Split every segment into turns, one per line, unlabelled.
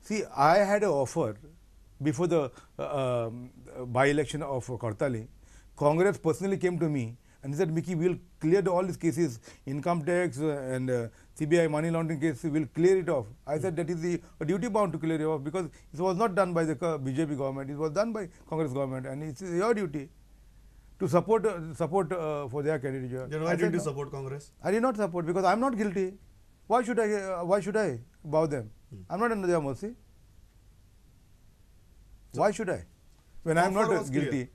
See, I had an offer before the by-election of Cortalim. Congress personally came to me and said, Mickey, we'll clear all these cases, income tax and CBI money laundering case, we'll clear it off. I said that is the duty bound to clear it off because it was not done by the BJP government, it was done by Congress government, and it's your duty to support for their candidature.
Then why didn't you support Congress?
I did not support because I am not guilty. Why should I bow them? I am not under their mercy. So why should I? When I am not guilty.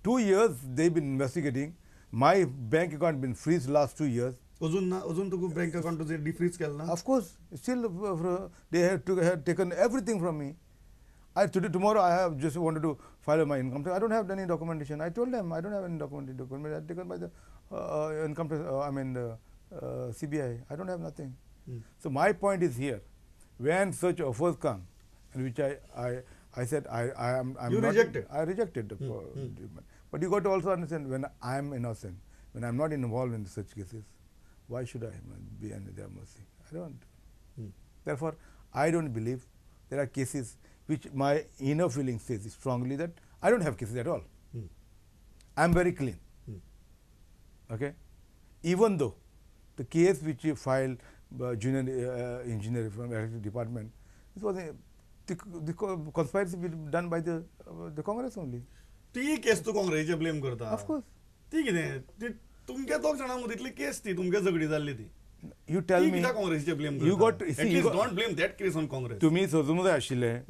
2 years they've been investigating. My bank account been freezed last 2 years.
Ozun tuku bank account to defreeze kelna?
Of course, still they have taken everything from me. Tomorrow I have just wanted to file my income tax. I don't have any documentation. I told them I don't have any documentation. Document I taken by the income tax. I mean the CBI. I don't have nothing. So my point is here, when such offers come, and which I said I'm
you
not,
rejected.
I rejected the But you got to also understand, when I am innocent, when I am not involved in such cases, why should I be under their mercy? I don't. Therefore, I don't believe there are cases which my inner feeling says strongly that I don't have cases at all. I am very clean. Okay? Even though the case which you filed junior engineer from electric department, this was the conspiracy done by the Congress only.
ती केस तू काँग्रेसीचे blame करता?
Of course.
ती कितें ती तुमच्या दोग जाणां मदींतली केस ती तुमच्या झगडी जाल्ली ती.
You tell me.
कित्याक काँग्रेसीचे blame?
You got
at least don't blame that case on Congress.
तुमी सोजूंक जाय आशिल्लें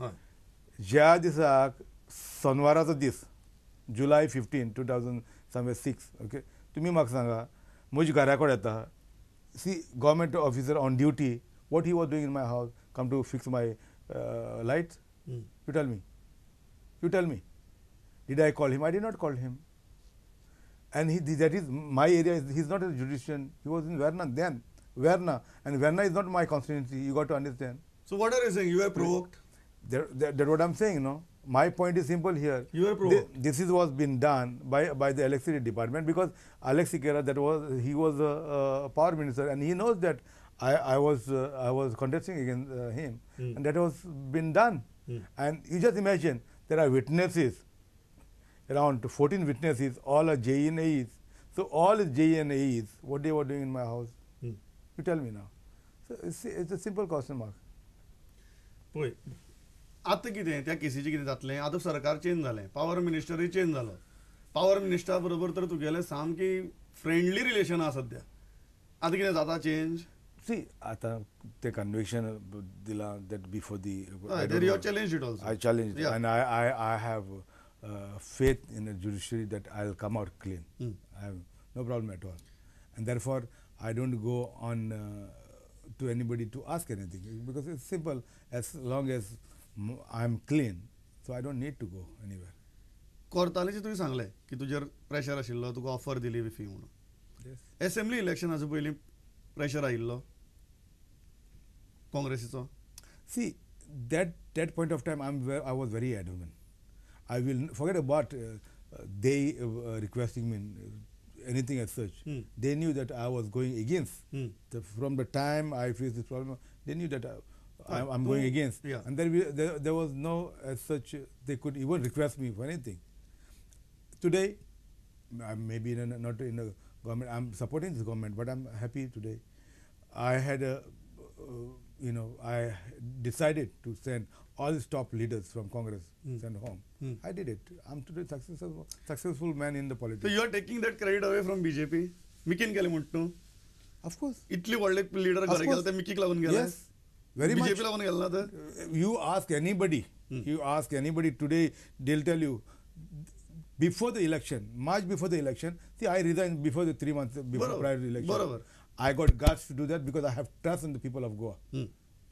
ज्या दिसाक सोनवाराचो दीस जुलय 15, 2006, ओके, तुमी म्हाका सांगा म्हज्या घरा कडेन येता, see government officer on duty, what he was doing in my house, come to fix my lights? You tell me. You tell me. Did I call him? I did not call him. And that is my area. He is not a judician. He was in Verna then. Verna. And Verna is not my constituency. You got to understand.
So what are you saying? You were provoked?
That's what I am saying, no? My point is simple here.
You were provoked.
This is what's been done by the electricity department, because Alex Sequeira, he was a power minister, and he knows that I was contesting against him, and that was been done. And you just imagine there are witnesses, around 14 witnesses, all are JE and AEs. So all is JE and AEs, what they were doing in my house. You tell me now. So it's a simple question mark.
पळय आतां कितें त्या केसीचें कितें जातलें? आतां सरकार change जालें, power मिनिस्टरूय change जालो. पावर मिनिस्टरा बरोबर तर तुगेलें सामकी फ्रेंडली रिलेशन आसा सद्या. आतां कितें जाता चेंज?
See, आतां ते conviction दिला that before the
you challenge it also.
I challenge and I have faith in the judiciary that I will come out clean. I have no problem at all, and therefore I don't go on to anybody to ask anything, because it's simple. As long as I am clean, so I don't need to go anywhere.
कोर्तालीचें तुवें सांगलें की तुजेर pressure आशिल्लो, तुका offer दिली बिफी म्हणून. Assembly इलेक्शनाचे पयलीं pressure आयिल्लो काँग्रेसीचो?
See, that point of time I was very adamant. I will forget about they requesting me anything as such. They knew that I was going against. From the time I faced this problem, they knew that I'm going against.
Yeah.
And then there was no as such, they could even request me for anything. Today, I may be not in a government, I'm supporting this government, but I'm happy today. I had a, I decided to send all the top leaders from Congress, send home. I did it. I'm today successful man in the politics.
So you are taking that credit away from BJP? Mikin केले म्हणतो?
Of course.
इतली व्हडले leader घरा गेले ते मिकीक लागून गेले?
Yes. Very much.
BJP लागून गेले ना तर?
You ask anybody. You ask anybody today, they'll tell you. Before the election, March before the election, see, I resigned before the 3 months before prior to the election.
Barobar.
I got guts to do that because I have trust in the people of Goa.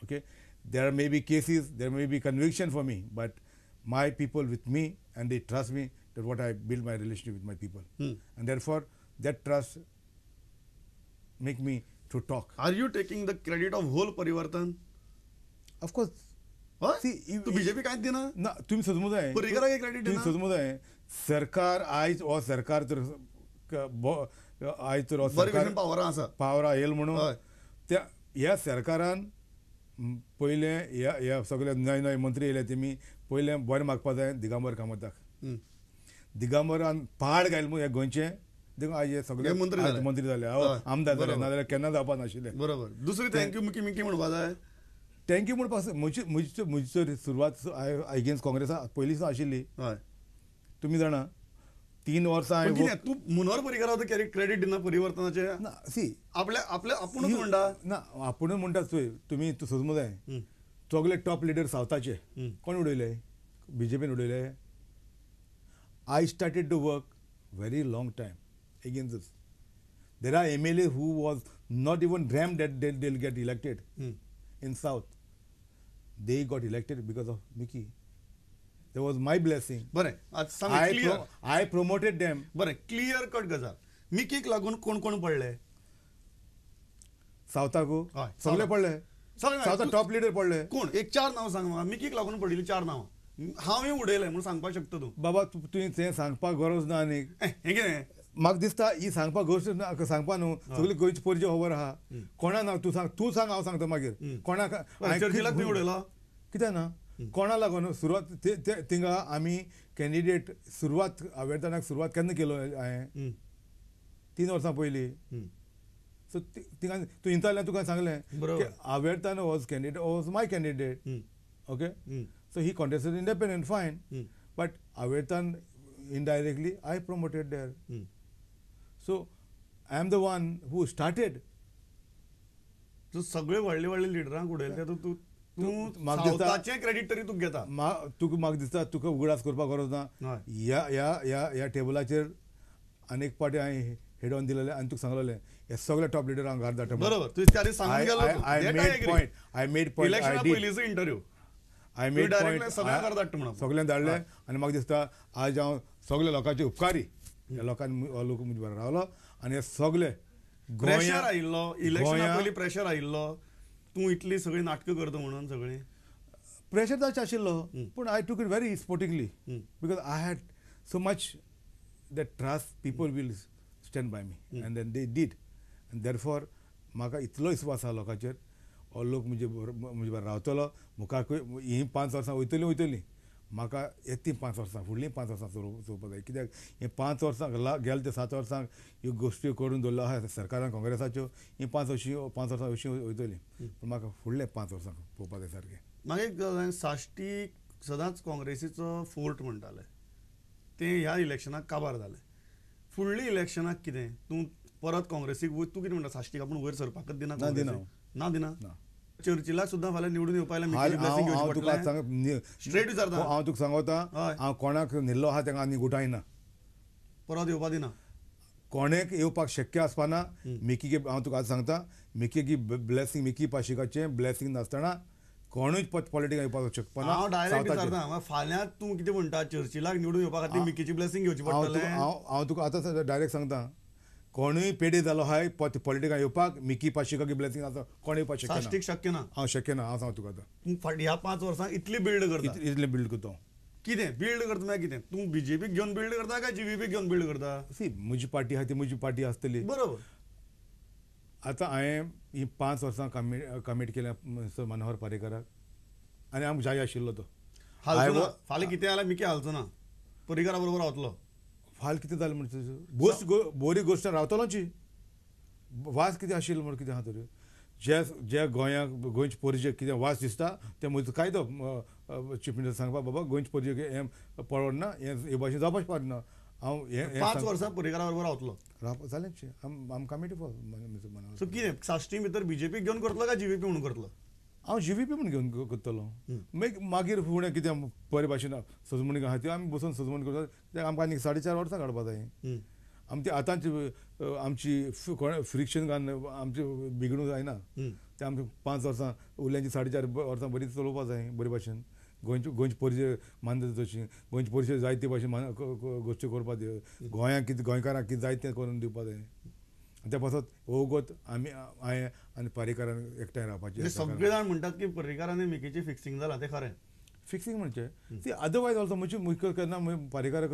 Okay, there may be cases, there may be conviction for me, but my people with me and they trust me that what I build my relationship with my people, and therefore that trust make me to talk.
Are you taking the credit of whole Parivartan?
Of course.
See, तू BJP कांयच दिना?
ना, तुमी सोजमूं जाय.
पर्रीकराक credit दिना?
तुमी सोजमूं जाय. सरकार आयज हो सरकार तर आयज तर हो सरकार
पावरा आसा,
पावरा येयल म्हणून त्या ह्या सरकारान पयलें ह्या सगळे नवे नवे मंत्री येयले तेमी पयलें बरें मागपा जाय दिगंबर कामताक. दिगंबरान पाड घायल म्हूण हे गोंयचें देखून आयज हे सगळे मंत्री जाले, आमदार जाले, नाजाल्यार केन्ना जावपा नाशिल्ले.
बरोबर. दुसरी thank you Mickey Mickey म्हणपा जाय.
Thank you म्हणपा म्हजी म्हजी सुरवात अगेन्स्ट काँग्रेसा पयलींच आशिल्ली. तुमी जाणा 3 वर्सां
तूं मनोहर पर्रीकाराक क्रेडीट दिना परिवर्तनाचें.
ना सी
आपल्या आपल्या आपुणूच म्हणटा
ना, आपुणूच म्हणटा चोय तुमी सोजमू जाय. सगळे टॉप लिडर सावथाचे कोण उडयले? बीजेपीन उडयले. I started to work very long time against us. There are MLA who was not even dream that they will get elected in south. They got elected because of Mickey. That was my blessing.
बरें,
I promoted them.
बरें, clear cut गजाल. मिकीक लागून कोण कोण पडले
सावथाकू? सगळे पडले, सावथा top leader पडले.
कोण? एक 4 नांव सांग म्हाका. मिकीक लागून पडिल्ली 4 नांवां हांवें उडयलें म्हणून सांगपाक शकता तूं?
बाबा तुवें तें सांगपाक गरज ना. आनीक
हें कितें
म्हाका दिसता ही सांगपाक गोश्ट सांगपा न्हू, सगळी गोंयची परजी खबर आहा. कोणा ना तूं सांग, तूं सांग, हांव सांगता मागीर. कोणाक
उडयलो
कित्याक ना? कोणा लागून सुरवात थिंगा आमी कॅन्डिडेट सुरवात आवेदनाक सुरवात केन्ना केलो हांवें? 3 वर्सां पयलीं. सो थिंगा तूं इंताल्यान तुका सांगलें Avertano was candidate, was my candidate. Okay, so he contested independent, fine, but Avertano indirectly I promoted there. So I am the one who started.
तूं सगळे व्हडले व्हडले लिडरांक उडयले तूं तूं क्रेडीट तरी तूं घेता.
तुका म्हाका दिसता तुका उगडास करपाक गरज ना. ह्या ह्या ह्या ह्या टेबलाचेर आनी एक पाटी हांवें हेड ऑन दिलेलें आनी तुका सांगलेलें हे सगळे टॉप लिडरांक घार धाडटा.
बरोबर, तुवें सांगून गेलो.
I made point, I made point.
इलेक्शना पयलींचो इंटरव्यू
I made point. सगळ्यांक धाडलें आनी म्हाका दिसता आज हांव सगल्या लोकांचे उपकारी. ह्या लोकांनी लोक म्हजे बरोबर रावलो आनी हे सगळे
प्रेशर आयिल्लो इलेक्शना पयलीं, प्रेशर आयिल्लो तूं इतली सगळीं नाटकां करता म्हणून सगळीं
प्रेशर जायचे आशिल्लो. पूण I took it very sportingly because I had so much that trust people will stand by me and then they did. And therefore म्हाका इतलो विस्वास आहा लोकांचेर, हो लोक म्हजे म्हजे बरोबर रावतलो. मुखारकूय हीं 5 वर्सां वयतलीं वयतलीं, म्हाका येत 5 वर्सां, फुडलीं 5 वर्सां चोवपाक जाय. कित्याक हीं 5 वर्सां गेले ते 7 वर्सांक ह्यो गोश्टी करून दवरल्यो आहा सरकारान काँग्रेसाच्यो, हीं 5 वर्सां अशीं वयतलीं. पूण म्हाका फुडले 5 वर्सां पळोवपाक जाय सारकें.
मागीर साश्टी सदांच काँग्रेसीचो फोर्ट म्हणटाले, तें ह्या इलेक्शनाक काबार जालें. फुडल्या इलेक्शनाक कितें तूं परत काँग्रेसीक तूं कितें म्हणटा? साश्टीक आपूण वयर सरपाकच दिना?
दिना
ना, दिना. चर्चिलाक सुद्दां फाल्यां निवडून येवपा स्ट्रेट विचारता
हांव तुका सांगता, हांव कोणाक न्हिल्लो आहा तांकां आनी गुटायना,
परत येवपा दिना.
कोणेक येवपाक शक्य आसपाना. मिकी हांव तुका आज सांगता, मिकी ब्लेसिंग, मिकी पाशिकाचें ब्लेसिंग नासतना कोणूच पॉलिटिका येवपाक शकपाना.
हांव डायरेक्ट विचारता फाल्यां तूं कितें म्हणटा? चर्चिलाक निवडून येवपा खातीर मिकीची ब्लेसिंग घेवची पडटलें?
हांव तुका आतां डायरेक्ट सांगता, कोणूय पेडे जालो हाय पॉलिटिका येवपाक मिकी पाशिकाची ब्लेसिंग आसा कोण येवपाक शक्य
ना. शक्य ना,
हांव शक्य ना. हांव सांगता तुका आतां
तूं ह्या 5 वर्सां इतली बिल्ड करता,
इतलें बिल्ड करता.
कितें बिल्ड करता म्हळ्यार कितें? तूं बीजेपीक घेवन बिल्ड करता काय जीव्हीपीक घेवन बिल्ड करता?
सी म्हजी पार्टी आहा ती म्हजी पार्टी आसतली.
बरोबर.
आतां हांवें हीं 5 वर्सां कमीट केल्या मिस्टर मनोहर पर्रीकाराक आनी आमकां जाय आशिल्लो तो.
फाल्यां कितें जाल्यार मिकी हालचो ना, पर्रीकारा बरोबर रावतलो.
फाल कितें जालें म्हणटा बोस बोरी गोश्ट रावतलोची वास कितें आशिल्लो म्हण कितें आहा तर जे जे गोंयाक गोंयचे परजेक कितें वास दिसता तें म्हजो कायदो चीफ मिनिस्टर सांगपा बाबा गोंयचे परजेक हें पळोवना, हें हे भाशेन जावपाक पारना. हांव हें
5 वर्सां पर्रीकारा बरोबर रावतलो.
रावपा जालें. आम committee for mister Manohar.
So कितें साश्टी भितर बीजेपीक घेवन करतलो काय जीव्हीपी म्हणून करतलो?
हांव जीव्हीपी म्हूण घेवन करतलो. मागीर मागीर फुडें कितें बरे भाशेन सजमणी आहा त्यो आमी बसून सजमणी करता. कित्याक आमकां आनी 4.5 वर्सां काडपा जाय. आमची आतांची आमची फ्रिक्शन आमची बिगडूंक जायना. ते आमची 5 वर्सां उरल्यांची 4.5 वर्सां बरी चलोवपा जाय बरे भाशेन. गोंयचे गोंयचे परजे मानता तशी गोंयचे परजे जाय ते भाशेन गोश्टी करपा जाय. गोंयांक कितें गोंयकारांक कितें जाय तें करून दिवपा जाय. त्या पासत वोगोत आमी हांवें आनी पर्रीकारान एकठांय रावपाचें.
सगळे जाण म्हणटात की पर्रीकारान मिकीचें फिक्सिंग जालां, तें खरें?
फिक्सिंग म्हणचे सी अदरवायज ऑल्सो म्हजी मुख्य केन्ना पर्रीकारा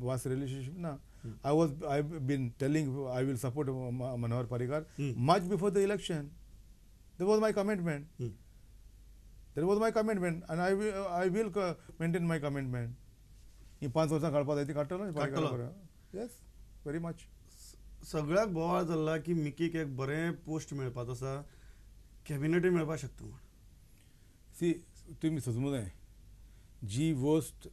वास रिलेशनशीप ना. I been telling I will support Manohar Parrikar much before the election. That was my commitment. That was my commitment and I will maintain my commitment. ही 5 वर्सां काडपा जाय ती काडटलो. Yes, very much.
सगळ्याक बोवाळ जाल्ला की मिकीक एक बरें पोस्ट मेळपाचो आसा, कॅबिनेटूय मेळपाक शकता म्हूण.
सी, तुमी समजूंक जाय, जी वस्त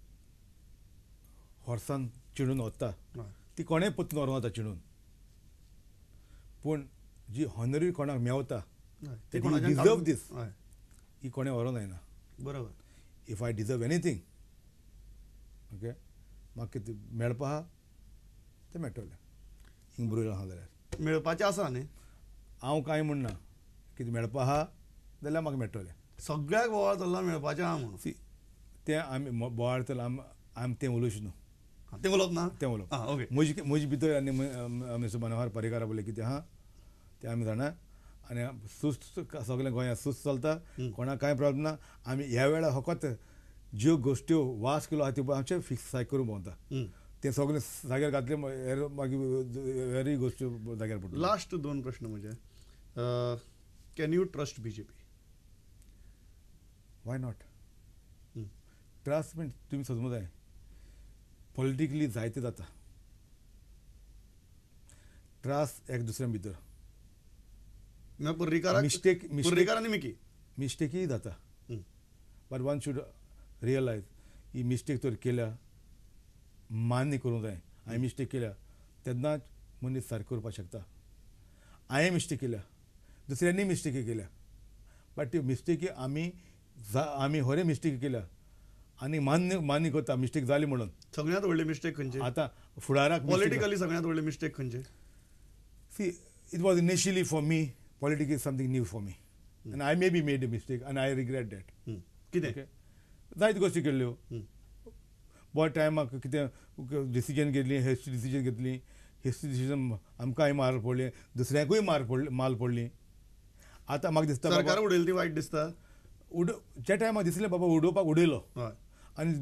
हॉर्सान चिणून वता ती कोणेय परतून व्हरोंक वता चिणून, पूण जी हॉनरी कोणाक मेवता ती डिजर्व दीस, ही कोणें व्हरोंक जायना.
बरोबर.
If I deserve anything, okay, म्हाका कितें मेळपा आहा तें मेळटलें. हिंग बरयलां आहा जाल्यार
मेळपाचें आसा न्ही,
हांव कांय म्हणना, कितें मेळपा आहा जाल्यार म्हाका मेळटलें.
सगळ्याक बोवाळ चल्ला मेळपाचें आहा म्हणून.
सी, तें आमी बोवाळ चल्ला, आमी तें उलोवचें न्हू.
तें उलोवप ना,
तें उलोवप.
ओके.
म्हजे भितर आनी मिस्टर मनोहर पर्रीकारा पळय कितें आहा तें आमी जाणा, आनी सुस्त सगळें गोंयांत सुस्त चलता, कोणाक कांय प्रॉब्लम ना. आमी ह्या वेळार फकत ज्यो गोश्ट्यो वास केलो आहा त्यो आमचे फिक्स सायक करूंक भोंवता, ते सगळे जाग्यार घातले मागीर हेरूय गोश्टी जाग्यार पडटा.
लास्ट 2 प्रश्न म्हणजे, can you trust BJP?
Why not? Trust mean तुमी समजूंक जाय, पॉलिटिकली जायते जाता ट्रस्ट एक दुसऱ्या भितर.
मिस्टेक पर्रीकार आनी मिकी
मिस्टेकय जाता, but one should realise he mistake तर केल्या मान्य करूंक जाय. हांवें मिस्टेक केल्या तेन्नाच मनीस सारकें करपाक शकता. हांवें मिस्टेक केल्या, दुसऱ्यांनी मिस्टेकी केल्या, बट त्यो मिस्टेकी आमी आमी खरें मिस्टेक केल्या आनी मान्य मान्य करता मिस्टेक जाली म्हणून.
सगळ्यांत व्हडली मिस्टेक खंयची
आतां फुडाराक
पॉलिटिकली सगळ्यांत व्हडली मिस्टेक खंयची?
See, it was initially for me, politics is something new for me, and I may be made a mistake and I regret that.
कितें
जायत गोश्टी केल्ल्यो बऱ्या टायमाक कितें डिसिजन घेतली, हेस्टी डिसिजन घेतली, हेस्टी डिसिजन आमकांय मार पडली, दुसऱ्यांकूय माल पडली. आतां म्हाका दिसता
सरकार उडयली ती वायट दिसता.
ज्या टायमाक दिसलें बाबा उडोवपाक उडयलो, आनी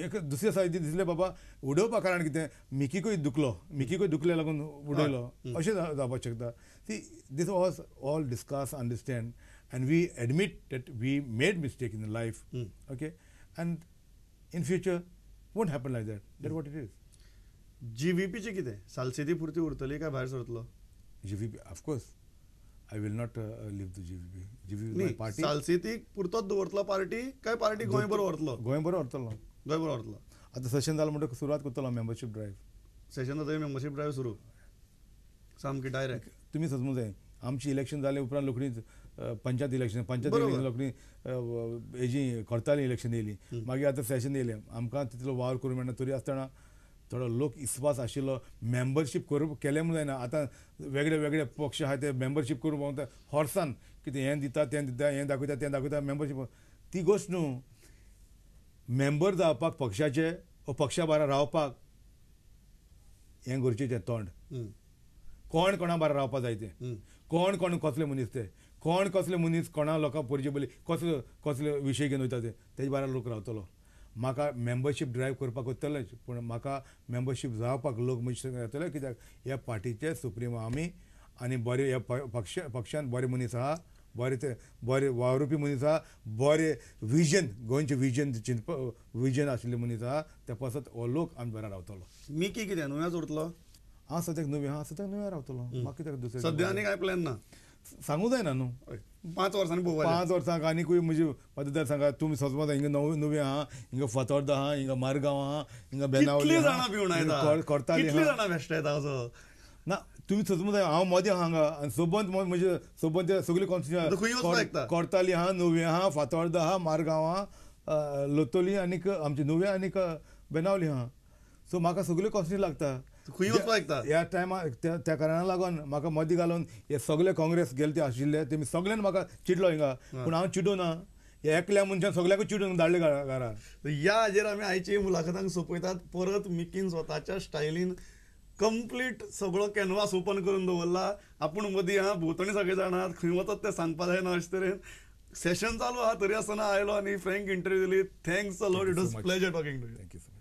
एक दुसऱ्या सायडी दिसलें बाबा उडोवपा कारण कितें मिकीकूय दुखलो, मिकीकूय दुखले लागून उडयलो, अशें जावपाक शकता. See, this was all discuss, understand and we admit that we made mistake in life, okay, and in future won't happen like that. That what it is.
जीव्हीपीचें कितें, सालसेती पुरती उरतली काय भायर सरतलो?
GVP of course I will not leave the GVP. GVP my party.
सालसेती पुरतोच दवरतलो party काय party गोंयभर व्हरतलो?
गोंयभर व्हरतलो,
गोंयभर व्हरतलो.
आतां सेशन जालें म्हणटकच सुरवात करतलो मेंबरशीप ड्रायव्ह.
सेशन जातकीर मेंबरशीप ड्रायव्ह सुरू सामकी डायरेक्ट.
तुमी समजूंक जाय, आमची इलेक्शन जाले उपरांत लोकणी पंचायत इलेक्शन, पंचायत इलेक्शन लोकणी हेजी करताली इलेक्शन येयली, मागीर आतां सेशन येयलें, आमकां तितलो वावर करूंक मेळना. तरी आसतना थोडो लोक इस्वास आशिल्लो मेंबरशीप करूंक केलें म्हूण जायना. आतां वेगळे वेगळे पक्ष आहा ते मेंबरशीप करूंक भोंवता हॉर्सान, कितें हें दिता तें दिता, हें दाखयता तें दाखयता, मेंबरशीप ती गोश्ट न्हू. मेंबर जावपाक पक्षाचे वो पक्षा बारा रावपाक हें गरजेचें तोंड. कोण कोणा बारा रावपाक जाय तें, कोण कोण कसले मनीस ते, कोण कसले मनीस कोणा लोकां परिचय कसले कसले विशय घेवन वयता ते, तेजे बारा लोक रावतलो. म्हाका मेंबरशीप ड्रायव्ह करपाक वतलेच, पूण म्हाका मेंबरशीप जावपाक लोक मनीस येतले, कित्याक ह्या पार्टीचे सुप्रीम आमी आनी बरे ह्या पक्षान बरे मनीस आहा, बरे ते बरे वावरुपी मनीस आहा, बरे विजन गोंयचें विजन चिंतपा विजन आशिल्ले मनीस आहा, त्या पासत हो लोक आमी बरो रावतलो.
मिकी कितें नुव्याच उरतलो?
हांव सद्याक नुवें, हांव सद्याक नुव्या रावतलो. म्हाका कित्याक दुसरें
सद्या आनी कांय प्लॅन ना?
सांगूं जायना न्हू.
5 वर्सांनी पळोवपाचें.
5 वर्सांक आनीकूय म्हजे मतदार सांगा तुमी सजमत हिंगा नुवें आहा, हिंगा फातोर्दा आहा, हिंगा मारगांव आहा, हिंगा बेनावली
करताली
ना. तुमी सजमत हांव मदें आहा हांगा आनी सोबंत म्हजे सोबंत सगळी कॉन्स्टिट्युएन्सी करताली आहा, नुवें आहा, फातोर्दा आहा, मारगांव आहा, लोतोली आनीक आमची नुवें आनीक बेनावली आहा. सो म्हाका सगळ्यो कॉन्स्टिट्युएन्सी लागता.
खंय वचपाक शकता
ह्या टायमार त्या कारणाक लागून म्हाका मदीं घालून हे सगळे काँग्रेस गेले ते आशिल्ले तेमी सगळ्यान म्हाका चिडलो हिंगा, पूण हांव चिडूं ना, ह्या एकल्या मनशान सगळ्याकूच चिडून धाडले घरा.
ह्या हाजेर आमी आयची मुलाखतांक सोंपयतात. परत मिकीन स्वताच्या स्टायलीन कंप्लीट सगळो कॅनवास ओपन करून दवरला. आपूण मदीं आहा, भोंवतणी सगळे जाणात, खंय वचत तें सांगपा जायना अशे तरेन सेशन चालू आहा तरी आसतना आयलो आनी फ्रँक इंटरव्यू दिली. Thanks a lot, it was pleasure talking to you.
Thank you so much.